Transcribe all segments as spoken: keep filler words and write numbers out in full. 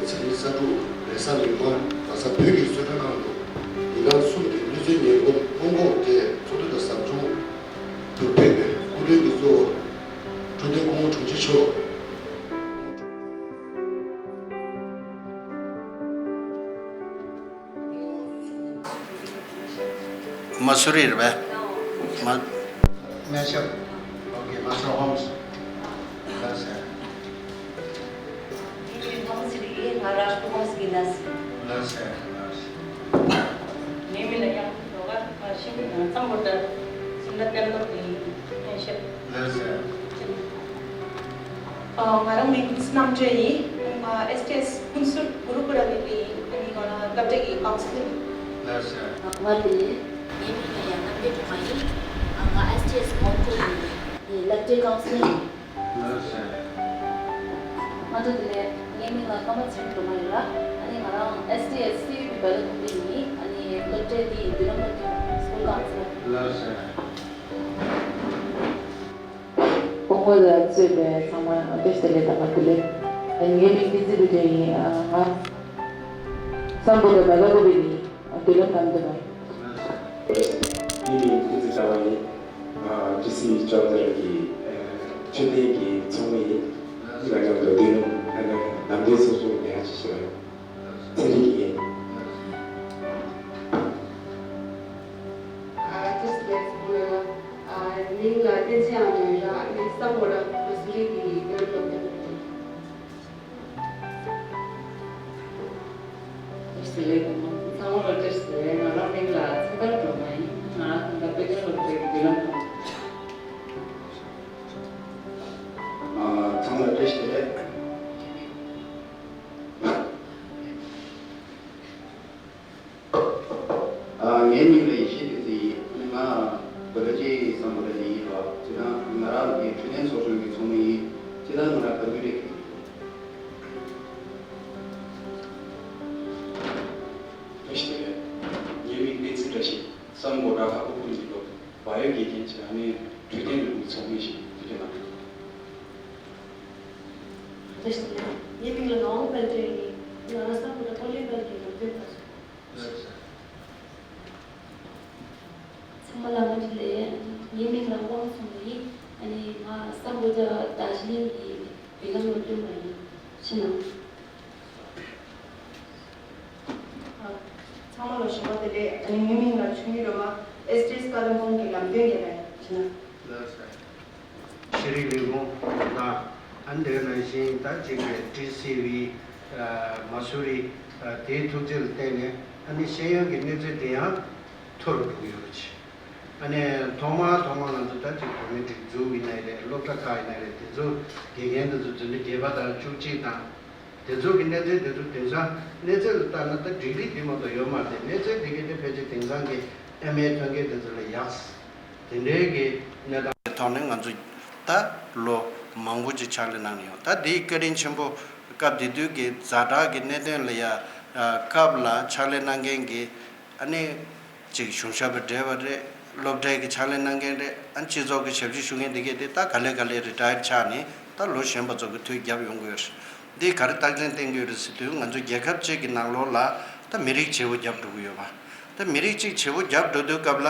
ཚེ་རིང་ས་དྲུག་རེས་གཟའ་མིག་དམར་རྡ་ས་བོད་ཀྱི་གསོལ་མགྲོན་ཁང་དུ་ཉིན་གྲངས་གསུམ་གྱི་གནོད་འཚེའི་ཉེན་སྐོར་སྔོན་འགོག་དེ་ཚོགས་འདུ་དང་ཟབ་སྦྱོང་དུ་ཕེབས་པའི་སྐུ་མགྲོན་གྱིས་གཙོ་བོ་འཕྲོད་བསྟེན་སྐུ་ངོ་དྲུང་ཆེ་མཆོག་མ་སུ་རི་རེད་པས། མ། སྨན་ཞབས། ཨོ་ཀེ། མ་སུ་ཧོམ་སི། ལགས་སོ། ངའི་མིང་ཧོམ་སི་རེད། ང་ར་སུ་ཧོམ་སི་གི་ལགས་སོ། ལགས་སོ། ལགས་སོ། ངའི་མིང་ལ་ཡང་ལོ་ག་ཤིང་གཙང་པོ་ལྟར་སུམ་ད་གཏེར་སློབ་ཀྱི་སྨན་ཞབས། ལགས་སོ། ཨ། ང་རང་མིང་བསོད་ནམས་སྒྲོན་ཡིན། ང་ཨེས་ཊི་ཨེས་ཀུན་གསལ་གུ་རུ་ཀུལ་ལ་ཡིན། ཨ་ནི་ང་རང་སློབ་གྲྭ་གི་ཀའུན་སི་ལིང་། ལགས་སོ། ང་དེ་ལས། ངའི་མིང་ལ་ཡང་རྣམ་རྒྱལ་སྒྲོལ་མ་ཡིན། ང་ཨེས་ཊི་ཨེས་མོན་གྷོ་ལ་ཡིན། ངས་སློབ་གྲྭའི་ཀའུན་སི་ལིང་ཡིན། ལགས་སོ། ང་དེ་ལས། ངའི་མིང་ལ་ཀརྨ་ཚེ་རིང་སྒྲོལ་མ་ཡིན་ལ། ཨ་ནི་ང་རང་ཨེས་ཊི་ཨེས་སི་ཡུ་བི་བལ་ལ་ཀུམ་པི་ཡིན། ཨ་ནི་སློབ་གྲྭའི་དེ་ཡིན་བདུན་ལམ་སློབ་གྲྭ་སྐུལ་ཀའུན་སི་ལིང་། ལགས་སོ། སྐུ་ངོ་ལ་གཙོས་པའི་ཚང་མ་བཀྲ་ཤིས་བདེ་ལེགས་དང་བཀྲ་ཤིས་བདེ་ལེགས། ངའི་མིང་བསྟན་འཛིན་དཔལ་སྒྲོན་ཡིན། ང་སམ་བྷོ་ཊ་མེ་ལ་ཀུམ་པི་ནས་མདུན་ལམ་དམ་དུ་ཡིན། ངའི་མིང་བསྟན་འཛིན་གྲགས་པ་ཡིན། ང་ཊི་སི་ཅོག་ཙེ་གི་འཕྲོད་བསྟེན་གྱི་ཚོགས་མི་ཡིན། ང་མཉམ་དུ་མདུན་ལམ་ནམ་ཟླའི་ཚོགས་ཆུང་ལ་ཡང་ཅི་ཞུ་བ་ཡིན། ཚེ་རིང་གིས། ཨ། ཊི་སི་ལེགས་སྐུ་ངོ་། ཨ། མིང་ལ་བསྟན་འཛིན་ཨ་མྱེས་ར། ཨ་ནི་སམ་བྷོ་ཊ་མ་སུ་རི་གི་བདུན་ལམ་སློབ་གྲྭ་ནས། བཀྲ་ཤིས་བདེ་ལེགས། ཚང་མ་ལ་བཀྲ་ཤིས་བདེ་ལེགས། ང་རང་མིང་ལ་ཚེ་དར་སྒྲོལ་མ་ཡིན། ང་རང་ད་ལྟ་དཔེ་སྟོན་སློབ་གྲྭའི་བདུན་ལམ་དང་། ཨ། ཚང་མ་ལ་བཀྲ་ཤིས་བདེ་ལེགས། ཨ། ངའི་མིང་ལ་ཡེ་ཤེས་བསྟན་འཛིན་ཡིན། ང་བོད་རིགས་སམ་བྷོ་ཊ་ནས་ཡིན་པ། དེ་ན་ང་རང་གི་འཕྲོད་བསྟེན་ཚོགས་ཆུང་གི་ཚོགས་མི་ཡིན། དེ་ན་ང་རང་བོད་མི་རིགས་ཡིན། བཀྲ་ཤིས་བདེ་ལེགས། ངའི་མིང་བསྟན་འཛིན་བཀྲ་ཤིས། སམ་བྷོ་ཊ་ཧ་ཧྥུ་ཁུལ་གྱི་སློབ་བ་ཡོད་དགེ་རྒན་བྱས། ཨ་ནི་འཕྲོད་བསྟེན་ལས་ཁུངས་ཀྱི་ཚོགས་མི་ཞིག་དེ་འདྲ་ལ། བཀྲ་ཤིས་བདེ་ལེགས། ངའི་མིང་ལ་ངག་དབང་དཔལ་སྒྲོན་ཡིན། ང་རང་སམ་བྷོ་ཊ་ཐོག་ལེན་པ་གི་ལམ་སྟོན་པ་ཞིག་ཚང་མ་ལ་བཀྲ་ཤིས་བདེ་ལེགས། ངའི་མིང་ལ་དབང་ཚུལ་ཡིན། ཨ་ནི་ང་སམ་བྷོ་ཊ་རྡོ་རྗེ་གླིང་གི་བདུན་ལམ་སློབ་སྟོན་པ་ཡིན། ཕྱི་ནང་། ཨ། ཚང་མ་ལ་ཞོགས་པ་བདེ་ལེགས། ཨ་ནི་ངའི་མིང་ལ་ཆོས་ཉིད་སྒྲོལ་མ། ཨེས་ཊི་ཨེས་བཀའ་བློན་ཁང་གི་ལམ་སྟོན་རྒྱག་པ་ཡིན། ཕྱི་ནང་། ཤེས་རིག་ལས་ཁུངས་དང་། ཨ་ནི་དེ་ནང་བཞིན་ད་ཅིག་གི་ཊི་སི་ཝི། ཨ། མ་སུ་རི། ཨ། དེའི་ཐུགས་རྗེ་ལ་བརྟེན་ནས། ཨ་ནི་ཤེས་ཡོན་གྱི་གནས་ཚད་དེ་ཡང་མཐོ་རུ་འགྲོ་གི་ཡོད་པ་ཅིག་ཨ་ནི་ཐོག་མ་ཐོག་མ་ང་ཚོ་ད་ཅིག་བོད་མིའི་སྒྲིག་འཛུགས་ཡིན་ནའི་རེད། སློབ་གྲྭ་ཁག་ཡིན་ནའི་རེད། དེ་ཚོ་དགེ་རྒན་དེ་ཚོ་འཛིན་གྲྭ་བརྒྱད་པ་དང་བཅུ་གཅིག་དང་། དེ་ཚོ་གི་གནས་ཚད་དེ་ཚོ་དེང་སང་གནས་ཚད་ལ་བལྟས་ན་ད་ཌིག་རི་དེ་མ་གཏོགས་ཡོད་མ་རེད། གནས་ཚད་དེ་གའི་དེ་ཕལ་ཆེར་དེང་སང་གི་ཨེམ་ཨེ་ཐོན་མཁན་དེ་ཚོ་ལས་ཡག་དེ་འདྲའི་གི་གནས་སྟངས་ཀྱི་ཐོག་ནས་ང་ཚོ་ད་ལོ་མང་པོ་ཅིག་ཕྱག་ལས་གནང་ནས་ཡོང་། ད་དེའི་བཀའ་དྲིན་ཆེན་པོ་སྐབས་དེ་དུས་ཀྱི་ཛ་དྲག་གི་གནད་དོན་ལ་ཡ་སྐབས་ལ་ཕྱག་ལས་གནང་མཁན་གྱི། ཨ་ནི་ཅིག་གཞུང་ཞབས་པ་བགྲེས་པ་རེད། སློབ་གྲྭའི་གི་ཕྱག་ལས་གནང་མཁན་རེད། ཨ་ནི་སྤྱི་ཚོགས་ཀྱི་ཞབས་ཕྱི་ཞུ་མཁན་དེ་གས་དེ་ད་ག་ལེ་ག་ལེ་རི་ཊ་ཡར་ཆགས་ནས་ད་ལོ་གཞོན་པ་ཚོ་གི་དུས་བརྒྱབ་ཡོང་གི་ཡོད་རེད། འདིས་ག་རེ་རྟགས་མཚན་བསྟན་གྱི་ཡོད་རེད་ཟེར་དུས། ང་ཚོ་རྒྱལ་ཁབ་ཅིག་གི་ནང་ལོགས་ལ་ད་མི་རིགས་བརྗེ་པོ་བརྒྱབ་འགྲོ་གི་ཡོད་པ། ད་མི་རིགས་ཅིག་བརྗེ་པོ་བརྒྱབ་འགྲོ་དུས་སྐབས་ལ་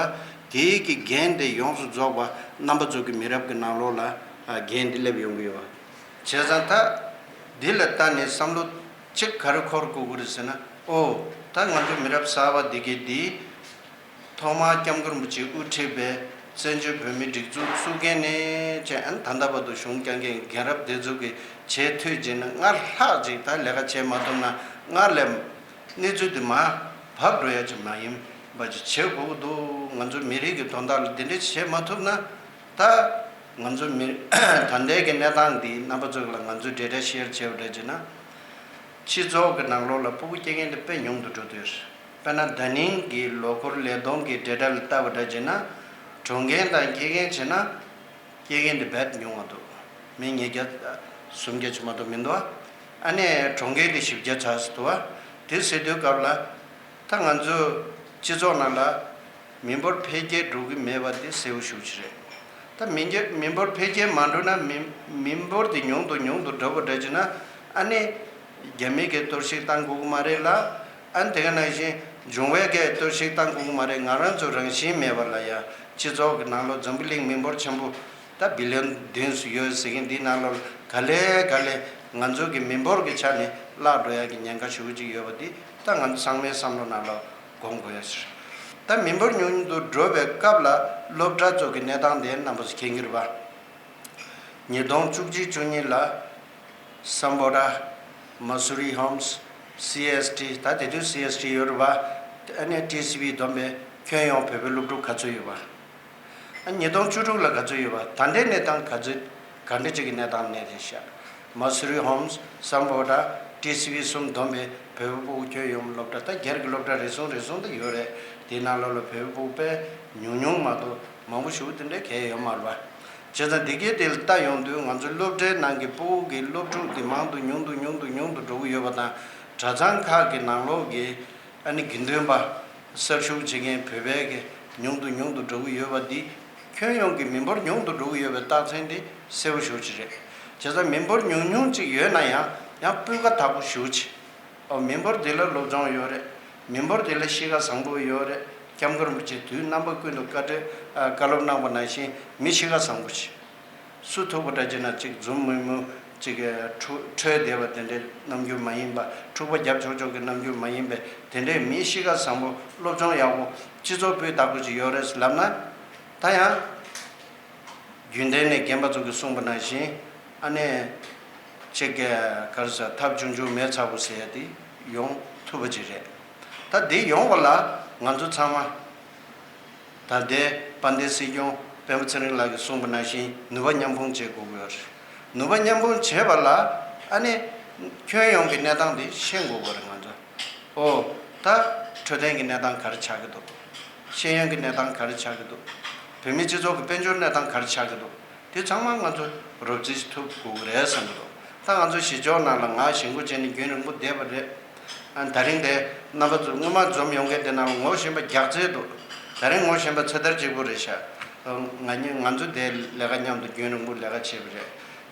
དེའི་གི་འགན་དེ་ཡོངས་སུ་རྫོགས་པ་རྣམ་པ་ཚོ་གི་མི་རབས་ཀྱི་ནང་ལོགས་ལ་འགན་དེ་སླེབས་ཡོང་གི་ཡོད་པ། བྱས་ཙང་ད་འདི་ལ་ལྟ་ནས་བསམ་བློ་གཅིག་ག་རེ་འཁོར་དགོས་ཀྱི་རེད་ཟེར་ན། ཨོ། ད་ང་ཚོ་མི་རབས་གསར་པ་འདི་གས་འདི་ཐོག་མར་སྐྱབས་མགོན་རིན་པོ་ཆེས་དབུ་ཁྲིད་པའི་བཙན་བྱོལ་བོད་མིའི་སྒྲིག་འཛུགས་བཙུགས་མཁན་ནས་བྱས། ཨ་ནི་ད་ལྟ་བར་དུ་གཞུང་བསྐྱངས་མཁན་རྒན་རབས་དེ་ཚོ་གིས་བྱས་ཐུབ་བྱས་ན། སྔར་ལྷག་ཅིག་ད་ལས་ཀ་བྱེད་མ་ཐུབ་ན། སྔར་ལས་གནས་ཚུལ་འདི་མར་བབས་འགྲོ་ཡ་ཅིག་མ་ཡིན་པ་ཅིག་བྱེད་དགོས་ཀྱི་འདུག་ང་ཚོ་མི་རིགས་ཀྱི་དོན་དག་ལ་འདི་འདྲ་བྱེད་མ་ཐུབ་ན། ད་ང་ཚོ་མི་ད་ལྟའི་གི་གནས་སྟངས་འདི་རྣམ་པ་ཚོ་ལ་ང་ཚོས་འབྲེལ་སྒྲ་ཤེར་བྱས་པ་འདྲ་བྱས་ན། སྤྱི་ཚོགས་ཀྱི་ནང་ལོགས་ལ་ཕྲུ་གུ་སྐྱེ་མཁན་དེ་དཔེ་ཉུང་དུ་འགྲོ་དུས། དཔེར་ན་ད་ནིང་གི་ལོ་འཁོར་ལས་སྟོང་གི་འབྲེལ་སྒྲ་ལ་བལྟ་བ་འདྲ་བྱས་ན། གྲོངས་མཁན་དང་སྐྱེ་མཁན་བྱས་ན། སྐྱེ་མཁན་དེ་རྦད་ཉུང་བ་འདུག་མི་ཉིས་བརྒྱ་སུམ་བརྒྱ་ཅིག་མ་གཏོགས་མི་འདུག་ཨ་ནི་གྲོངས་མཁན་དེ་བཞི་བརྒྱ་ཙམ་ཞིག་འདུག་དེ་ཟེར་དུས་སྐབས་ལ། ད་ང་ཚོ་སྤྱི་ཚོགས་ནང་ལ་མི་འབོར་འཕེལ་རྒྱས་འགྲོ་གི་མེད་པ་དེ་གསལ་པོ་ཞེ་པོ་ཅིག་རེད། ད་མི་འགྱ་མི་འབོར་འཕེལ་རྒྱས་མ་འགྲོ་ན། མི་མི་འབོར་དེ་ཉུང་དུ་ཉུང་དུ་འགྲོ་བ་འདྲ་བྱས་ན། ཨ་ནི་ རྒྱ་མི་གིས་གཏོར་བཤིག་བཏང་དགོས་ཀྱི་མ་རེད་ལ། ཨ་ནི་དེ་ག་ནང་བཞིན་འབྱུང་བའི་གིས་གཏོར་བཤིག་བཏང་དགོས་ཀྱི་མ་རེད། ང་རང་ཚོ་རང་བཞིན་མེད་པ་ལ་ཡ་སྤྱི་ཚོགས་ཀྱི་ནང་ལོགས་འཛམ་བུ་གླིང་མི་འབོར་ཆེན་པོ་ད་བི་ལི་ཡོན་བདུན་ཙམ་ཡོད་ཟེར་མཁན་འདི་ནང་ལོགས་ག་ལེ་ག་ལེ་ང་ཚོ་གི་མི་འབོར་གྱི་ཆ་ནས་བརླག་འགྲོ་ཡ་གི་ཉེན་ཁ་ཞེ་པོ་ཅིག་ཡོད་པ་འདི་ད་ང་ཚོ་ཚང་མའི་བསམ་བློ་ནང་ལ་སྒོམ་དགོས་ཡ་ཟེར། ད་མི་འབོར་ཉུང་དུ་འགྲོ་བའི་སྐབས་ལ་སློབ་གྲྭ་ཚོ་གི་གནས་སྟངས་དེ་རྣམ་པ་ཚོ་མཁྱེན་གྱི་རེད་པ། ཉིས་སྟོང་བཅུ་གཅིག་བཅུ་གཉིས་ལ་སམ་བྷོ་ཊ། མ་སུ་རི་ཧོམ་སི། སི་ཨེས་ཊི། ད་དེ་དུས་སི་ཨེས་ཊི་ཡོད་རེད་པ། ཨ་ནི་ཊི་སི་བི་བསྡོམས་པས་ཁྱོན་ཡོངས་བོད་པའི་སློབ་ཕྲུག་ག་ཚོད་ཡོད་པ། ཨ་ཉིས་སྟོང་བཅུ་དྲུག་ལ་ག་ཚོད་ཡོད་པ། ད་ལྟའི་གནས་སྟངས་ག་ཚོད། ག་འདྲ་ཅིག་གི་གནས་སྟངས་གནས་བསྡད་ཤག་མ་སུ་རི་ཧོམ་སི། སམ་བྷོ་ཊ། ཊི་སི་བི་གསུམ་བསྡོམས་པས་བོད་པའི་སྤུ་གུ་ཁྱོན་ཡོངས་སློབ་གྲྭ། ད་སྒེར་གྱི་སློབ་གྲྭ་རེ་ཟུང་རེ་ཟུང་ད་ཡོད་རེད། དེའི་ནང་ལོགས་ལ་བོད་པའི་སྤུ་གུ་དཔེ་ཉུང་ཉུང་མ་གཏོགས་མང་པོ་ཞེ་པོ་དེ་འདྲ་གང་ཡང་ཡོད་མ་རེད་པ། བྱས་ཙང་འདི་གའི་དེ་ལ་ལྟ་ཡོང་དུས་ང་ཚོའི་སློབ་གྲྭའི་ནང་གི་སྤུ་གུ་གི་སློབ་ཕྲུག་དེ་མང་དུ་ཉུང་དུ་ཉུང་དུ་ཉུང་དུ་འགྲོ་གི་ཡོད་པ་དང་། གྲྭ་ཚང་ཁག་གི་ནང་ལོགས་ཀྱི་ཨ་ནི་དགེ་འདུན་པ་གསར་ཞུགས་བྱེད་མཁན་བོད་པའི་གི་ཉུང་དུ་ཉུང་དུ་འགྲོ་གི་ཡོད་པ་འདི་ཁྱོན་ཡོངས་ཀྱི་མི་འབོར་ཉུང་དུ་འགྲོ་གི་ཡོད་པའི་རྟགས་མཚན་དེ་གསལ་པོ་ཞེ་པོ་ཅིག་རེད། བྱས་ཙང་མི་འབོར་ཉུང་ཉུང་ཅིག་ཡོད་ན་ཡང་ཡང་སྤུས་ཀ་དག་པོ་ཞེ་པོ་ཅིག་ཨོ་མི་འབོར་འདི་ལ་སློབ་སྦྱོང་ཡོད་རེད། མི་འབོར་འདི་ལ་གཤིས་ཀ་བཟང་པོ་ཡོད་རེད། སྐྱབས་མགོན་རིན་པོ་ཆེས་དུས་རྣམ་པ་ཀུན་ཏུ་བཀའ་འདྲི་ཨ་བཀའ་སློབ་གནང་བ་ནང་བཞིན་མི་གཤིས་ཀ་བཟང་པོ་ཞིག་སུ་ཐུག་པ་འདྲ་བྱས་ན་ཅིག་འཛུམ་དམུལ་དམུལ་ཅིག་ཁྲོ་ཁྲོས་བསྡད་པ་དེ་འདྲའི་རྣམ་འགྱུར་མ་ཡིན་པ། འཁྲུག་པ་རྒྱབ་ཆོག་ཆོག་གི་རྣམ་འགྱུར་མ་ཡིན་པའི་དེ་འདྲའི་མི་གཤིས་ཀ་བཟང་པོ་སློབ་སྦྱོང་ཡག་པོ་སྤྱི་ཚོགས་སྤུས་དག་པོ་ཅིག་ཡོད་རེད་ལབ་ན། ད་ཡང་རྒྱུན་ལྡན་ནས་རྒན་པ་ཚོ་གིས་གསུངས་པ་ནང་བཞིན་ཨ་ནི་ཅིག་ག་རེ་ཟེར། ཐབས་ཆུང་ཆུང་མེ་ཚ་པོ་ཟེར་ཡ་དེ་ཡོང་ཐུབ་པ་ཅིག་རེད། ད་འདི་ཡོང་བ་ལ་ང་ཚོ་ཚང་མ་ད་ལྟའི་དཔལ་ལྡན་སྲིད་སྐྱོང་སྤེན་པ་ཚེ་རིང་ལགས་ཀྱིས་གསུངས་པ་ནང་བཞིན་ནུས་པ་མཉམ་སྤུངས་བྱེད་དགོས་ཀྱི་ཡོད་རེད། ནུས་པ་མཉམ་སྤུངས་བྱེད་པ་ལ་ཨ་ནི་ཁྱོན་ཡོངས་ཀྱི་གནས་སྟངས་དེ་ཤེས་དགོས་ཀྱི་རེད་ང་ཚོ། ཨོ། ད་འཕྲོད་བསྟེན་གྱི་གནས་སྟངས་ག་རེ་ཆགས་ཀྱི་འདུག་ཤེས་ཡོན་གྱི་གནས་སྟངས་ག་རེ་ཆགས་ཀྱི་འདུག་བོད་མིའི་སྤྱི་ཚོགས་ཀྱི་དཔལ་འབྱོར་གནས་སྟངས་ག་རེ་ཆགས་ཀྱི་འདུག་དེ་ཚང་མ་ང་ཚོ་རོབ་རྩིས་ཐུབ་དགོས་ཀྱི་རེད་བསམ་གྱི་འདུག་ད་ང་ཚོ་གཞིས་ལྕོག་ནང་ལ་ང་གཞིས་འགོ་བྱས་ནས་རྒྱུན་རིང་པོ་བསྡད་པ་རེད། ཨ་ད་རིང་དེ་རྣམ་པ་ཚོ་སྔོན་མ་འཛོམས་ཡོང་མཁན་དེ་ནང་ལ་ངོ་ཤེས་པ་རྒྱག་རྩེ་འདུག་ད་རིང་ངོ་ཤེས་པ་ཚེ་ཐར་གཅིག་པུ་རེད་ཤག་ང་གཉིས་ང་ཚོ་དེ་ལས་ཀ་མཉམ་དུ་རྒྱུན་རིང་པོ་ལས་ཀ་བྱས་པ་རེད།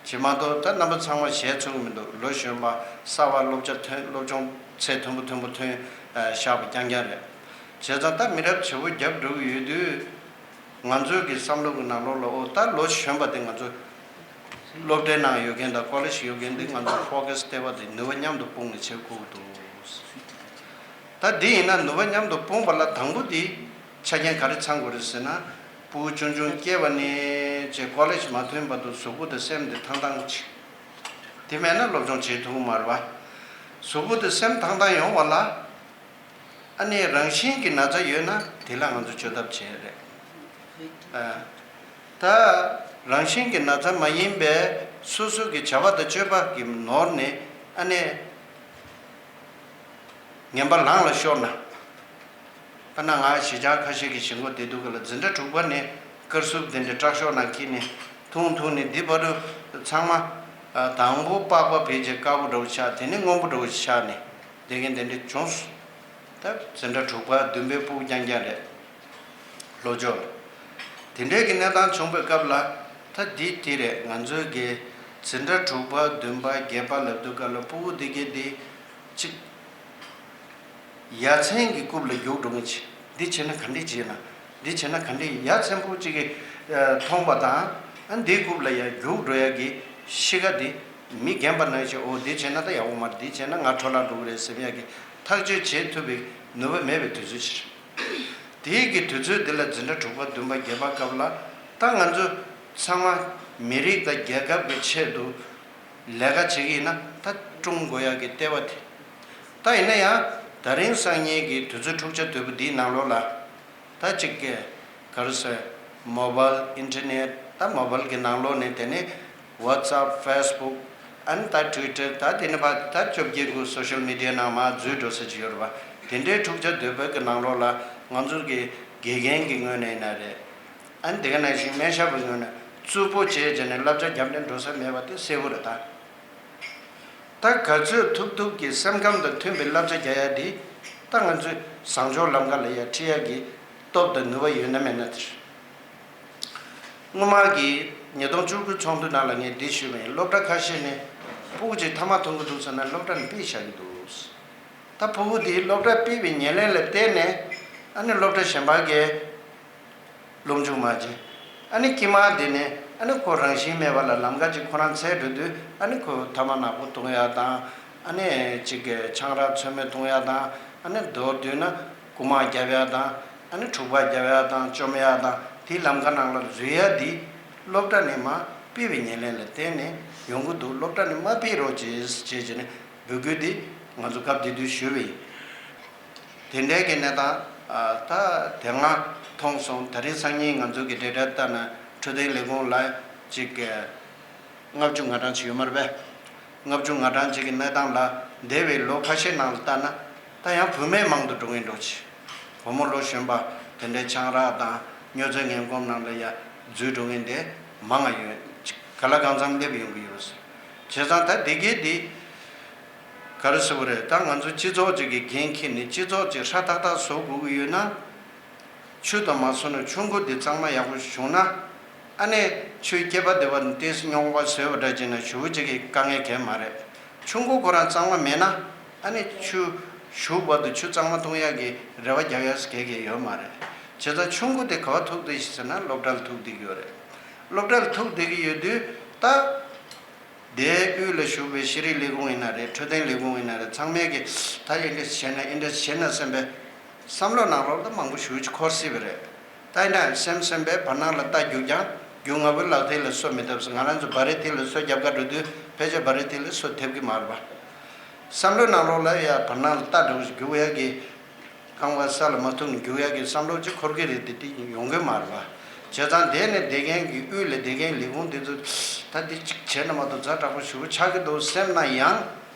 ཇི་མ་གཏོགས་ད་རྣམ་པ་ཚང་མ་ཞལ་ཚུགས་མི་འདུག་ལོ་གཞོན་པ་གསར་པ་སློབ་ཆ་ཐོན། སློབ་སྦྱོང་ཚད་མཐོན་པོ་མཐོན་པོ་ཐོན་བཞག་པ་རྐྱང་རྐྱང་རེད། བྱས་ཙང་ད་མི་རབས་བྱེད་པོ་རྒྱབ་འགྲོ་གི་ཡོད་དུས། ང་ཚོའི་གི་བསམ་བློ་གི་ནང་ལོགས་ལ་ཨོ་ད་ལོ་གཞོན་པ་དེ་ང་ཚོ་སློབ་གྲྭའི་ནང་ཡོད་མཁན་དང་ཀོ་ལེཇ་ཡོད་མཁན་དེ་ང་ཚོ་ཕོ་ཁ་སི་ལྟེ་བ་དེ་ནུས་པ་མཉམ་དུ་སྤུངས་ནས་བྱེད་དགོས་ཀྱི་འདུག་ད་འདི་ཡིན་ན་ནུས་པ་མཉམ་དུ་སྤུངས་པ་ལ་དང་པོ་དེ་ཆ་རྐྱེན་ག་རེ་ཚང་དགོས་རེད་ཟེར་ན། སྤུ་གུ་ཆུང་ཆུང་སྐྱེས་པ་ནས་ཅེས་ཀོ་ལེཇ་མ་ཐོན་བར་དུ་གཟུགས་པོ་དང་སེམས་དེ་ཐང་ཐང་ཅིག་དེ་མེད་ན་སློབ་སྦྱོང་བྱེད་ཐུབ་ཀྱི་མ་རེད་པ། གཟུགས་པོ་དང་སེམས་ཐང་ཐང་ཡོང་བ་ལ། ཨ་ནི་རང་བཞིན་གྱི་ན་ཚ་ཡོད་ན་དེ་ལ་ང་ཚོ་བཅོས་ཐབས་བྱེད་རེད། ཨ། ད་རང་བཞིན་གྱི་ན་ཚ་མ་ཡིན་པའི་སོ་སོ་གི་བྱ་བ་དང་སྤྱོད་པ་གི་ནོར་ནས་ཨ་ནི་ངན་པ་ལངས་ལ་ཤོར་ན། ཨ་ན་ང་གཞིས་ཆགས་ཁ་ཤས་ཀྱི་གཞིས་འགོ་བསྡད་དུས་ག་ལ་འཛིན་གྲྭ་དྲུག་པ་ནས་དཀར་སུབ་དེ་འདྲའི་སྐྲག་ཤོག་ནང་འཁྱེར་ནས་འཐུང་འཐུང་ནས་འདི་བར་དུ་ཚང་མ་དང་པོ་པགས་པ་བེད་ཅེས་དཀར་པོ་འདྲ་བོ་ཆགས། དེ་ནས་སྔོན་པོ་འདྲ་བོ་ཆགས་ནས་བསྡད་མཁན་དེ་འདྲ་བྱུང་སོང་། ད་འཛིན་གྲྭ་དྲུག་པ་བདུན་པའི་སྤུ་གུ་རྐྱང་རྐྱང་རེད། ལྷོ་ཕྱོགས་ལ། དེ་འདྲའི་གི་གནས་སྟངས་བྱུང་བའི་སྐབས་ལ་ད་འདི་དེ་རེད། ང་ཚོའི་གི་འཛིན་གྲྭ་དྲུག་པ་བདུན་པ་བརྒྱད་པ་ལབ་དུས་སྐབས་ལ་སྤུ་གུ་འདི་གས་འདི་གཅིག་ཡ་མཚན་གྱི་རྐུབ་ལ་རྒྱུག་འགྲོ་མཁན་ཅིག་འདི་བྱས་ན་ག་འདྲས་བྱས་ན། འདི་བྱས་ན་ག་འདྲས། ཡ་མཚན་པོ་གཅིག་གིས་མཐོང་བ་དང་ཨ་འདིའི་རྐུབ་ལ་ཡ་རྒྱུག་འགྲོ་ཡ་གི་གཤིས་ཀ་འདི་མི་རྒན་པ་ནང་བཞིན་ཨོ་འདི་བྱས་ན་ད་ཡག་པོ་མ་རེད། འདི་བྱས་ན་ང་འཕྲོ་བརླག་འགྲོ་གི་རེད་ཟེར་ཡ་གི་ཐག་གཅོད་བྱེད་ཐུབ་པའི་ནུས་པ་མེད་པའི་དུས་ཚོད་ཅིག་རེད། དེའི་གི་དུས་ཚོད་འདི་ལ་འཛིན་གྲྭ་དྲུག་པ་བདུན་པ་བརྒྱད་པ་སྐབས་ལ་ད་ང་ཚོ་ཚང་མ་མི་རིགས་དང་རྒྱལ་ཁབ་ཀྱི་ཆེད་དུ་ལས་ཀ་བྱེད་ཀྱི་ཡིན་ན་ད་སྲུང་དགོས་ཡག་གི་ལྟེ་བ་དེ། ད་ཡིན་ན་ཡང་ད་རིང་སང་ཉིན་གྱི་དུས་ཚོད་འཁྲུག་ཆ་དོད་པོ་འདིའི་ནང་ལོགས་ལ་ད་ཅིག་གི་ག་རེ་ཟེར། མོ་བཱལ་ཨིན་ཊར་ནེཊ། ད་མོ་བཱལ་གྱི་ནང་ལོགས་ནས་དེ་ནས་ཝ་ཊི་སེབ་ཕེ་སི་བུག་ཨ་ནི་ད་ཊུ་ཝི་ཊར། ད་དེ་ནས་ཕར་ད་བཅོ་བརྒྱད་དགུ་སོ་ཤལ་མི་ཌི་ཡ་ནང་མར་འཛུལ་འགྲོ་ས་ཅིག་ཡོད་རེད་པ། དེ་འདྲའི་འཁྲུག་ཆ་དོད་པོའི་གི་ནང་ལོགས་ལ་ང་ཚོ་གི་དགེ་རྒན་གྱི་ངོས་ནས་ཡིན་ན་རེད། ཨ་ནི་དེ་ག་ནང་བཞིན་སྨན་ཞབས་པའི་ངོས་ནས་རྩུབ་པོ་བྱས་བྱས་ནས་བསླབ་བྱ་རྒྱབ་ནས་འགྲོ་ས་མེད་པ་དེ་གསལ་པོ་རེད་ད། ད་ག་ཚོད་ཐུབ་ཐུབ་ཀྱིས་སེམས་ཁམས་དང་མཐུན་པའི་བསླབ་བྱ་རྒྱག་ཡ་འདི་ད་ང་ཚོས་བཟང་ཕྱོགས་ལམ་ཁ་ལ་ཡ་ཁྲིད་ཡ་གི་སྟོབས་དང་ནུས་པ་ཡོད་ན་མེད་ན་དེ་རེད། སྔོན་མ་གི་ཉིས་སྟོང་བཅུ་དགུ་ཚོགས་འདུ་ནང་ལ་ངས་འདི་ཞུས་པ་ཡིན། སློབ་གྲྭ་ཁ་ཤས་ནས་ ཕྲུ་གུ་གཅིག་ཐ་མག་འཐུང་གི་འདུག་ཟེར་ན་སློབ་གྲྭ་ནས་ཕུད་བཞག་གི་འདུག། ད་ཕྲུ་གུ་དེས་སློབ་གྲྭ་ཕུད་པའི་ཉེར་ལེན་ལ་བརྟེན་ནས་ཨ་ནི་སློབ་གྲྭ་གཞན་པ་གའི་སློབ་སྦྱོང་མ་བྱས། ཨ་ནི་དཀྱིལ་མ་དེ་ནས་ཨ་ནི་ཁོ་རང་བཞིན་མེད་པ་ལ་ལམ་ཁ་ཅིག་ཁོ་རང་འཚོལ་འགྲོ་དུས་ཨ་ནི་ཁོ་ཐ་མག་ནག་པོ་འཐུང་ཡ་དང་། ཨ་ནི་ཅིག་གི་ཆང་རག་ཚོད་མེད་འཐུང་ཡ་དང་། ཨ་ནི་མདོར་བསྡུས་ན་རྐུ་མ་རྒྱབ་ཡ་དང་། ཨ་ནི་འཁྲུག་པ་རྒྱབ་ཡ་དང་བཅོམ་ཡ་དང་དེའི་ལམ་ཁ་ནང་ལ་འཛུལ་ཡ་དེ་སློབ་གྲྭ་ནས་མར་ཕུད་པའི་ཉེར་ལེན་ལ་བརྟེན་ནས་ཡོང་གི་འདུག། སློབ་གྲྭ་ནས་མར་ཕུད་རོགས་བྱེད་ཅེས་བྱས་ནས་འབོད་སྐུལ་དེ་ང་ཚོ་སྐབས་དེ་དུས་ཞུས་པ་ཡིན། དེ་འདྲའི་གི་གནས་སྟངས་ཨ་ད་དེ་སྔ་མཐོང་སོང་། ད་རིང་སང་ཉིན་ང་ཚོ་གི་data ལྟར་ན་འཕྲོད་བསྟེན་ལས་ཁུངས་ལ་ཅིག་གི་ལྔ་བཅུ་ང་གྲངས་ཅིག་ཡོད་མ་རེད་པས། ལྔ་བཅུ་ང་གྲངས་ཅིག་གི་གནས་སྟངས་ལ་འདས་པའི་ལོ་ཁ་ཤས་ནང་ལ་ལྟ་ན་ད་ཡང་བུད་མེད་མང་དུ་འགྲོ་གིན་འགྲོ་ཆེ། བུ་མོ་ལོ་གཞོན་པ་དེ་འདྲའི་ཆང་རག་དང་སྨྱོ་རྫས་ངན་གོམས་ནང་ལ་ཡ་འཛུལ་འགྲོ་མཁན་དེ་མང་ང་ཡོད། ག་ལ་གང་འཚམ་སླེབས་ཡོང་གི་ཡོད་ཟེར། བྱས་ཙང་ད་དེ་གའི་དེ་ག་རེ་ཟེར་བ་རེད། ད་ང་ཚོ་སྤྱི་ཚོགས་ཅིག་གི་འགན་འཁྱེར་ནས་སྤྱི་ཚོགས་ཅིག་ཧྲ་ཐག་ཐག་བཟོ་དགོས་ཀྱི་ཡོད་ན། ཆུ་དང་མ་བཟོ་ན་ཆུ་འགོ་འདི་གཙང་མ་ཡག་པོ་བྱུང་ན། ཨ་ནི་ཆུའི་སྐྱེས་པ་དེ་བ་ཏོག་ཙམ་རྙོག་པ་བཟོས་པ་འདྲ་བྱས་ན་ཞེ་པོ་ཅིག་གི་དཀའ་ངལ་གང་ཡང་མ་རེད། ཆུ་འགོ་ཁོ་རང་གཙང་མ་མེད་ན་ཨ་ནི་ཆུ་ཞུགས་བར་དུ་ཆུ་གཙང་མ་འཐུང་ཡག་གི་རེ་བ་རྒྱག་ཡག་གང་ཡང་ཡོད་མ་རེད། བྱས་ཙང་ཆུ་འགོ་དེ་ག་པར་ཐུག་བསྡད་ཤག་ཟེར་ན་སློབ་གྲྭ་ལ་ཐུག་བསྡད་ཀྱི་ཡོད་རེད། སློབ་གྲྭ་ལ་ཐུག་བསྡད་ཀྱི་ཡོད་དུས་ད། དེའི་དབུས་ལ་བཞུགས་པའི་ཤེས་རིག་ལས་ཁུངས་ཡིན་ན་རེད། འཕྲོད་བསྟེན་ལས་ཁུངས་ཡིན་ན་རེད། ཚང་མས་ཀྱི་ད་འདི་འདྲ་བྱས་ན་འདི་འདྲ་བྱས་ན་བསམ་པའི་བསམ་བློ་ནང་ལོགས་ལ་མང་པོ་ཞེ་པོ་ཅིག་འཁོར་སྲིད་པ་རེད། ད་འདི་འདྲ་སེམས་བསམ་པའི་བར་སྣང་ལ་རྟ་རྒྱུག་ཀྱང་རྒྱུག་ང་པོའི་ལག་མཐིལ་ལ་སོ་མི་ཐེབས་ཟེར། ང་རང་ཚོ་བ་རའི་མཐིལ་ལ་སོ་རྒྱབ་ག་འགྲོ་དུས་ཕལ་ཆེར་བ་རའི་མཐིལ་ལ་སོ་ཐེབས་ཀྱི་མ་རེད་པ། བསམ་བློའི་ནང་ལོགས་ལ་ཡ་བར་སྣང་ལ་རྟ་འདྲ་བོ་ཞིག་རྒྱུག་ཡ་གི་རྐང་པ་ས་ལ་མ་ཐུག་ནས་རྒྱུག་ཡག་གི་བསམ་བློ་ཅིག་འཁོར་གི་རེད་དེ། དེ་ཡོང་གི་མ་རེད་པ། བྱས་ཙང་དེ་ནས་བསྡད་མཁན་གྱི་དབུས་ལ་བསྡད་མཁན་ལས་ཁུངས་དེ་ཚོ་ད་འདི་ཅིག་བྱས་ན་མ་གཏོགས་ཛ་དྲག་པོ་ཞེ་པོ་ཆགས་ཀྱི་འདུག་སེམས་ན་ཡང་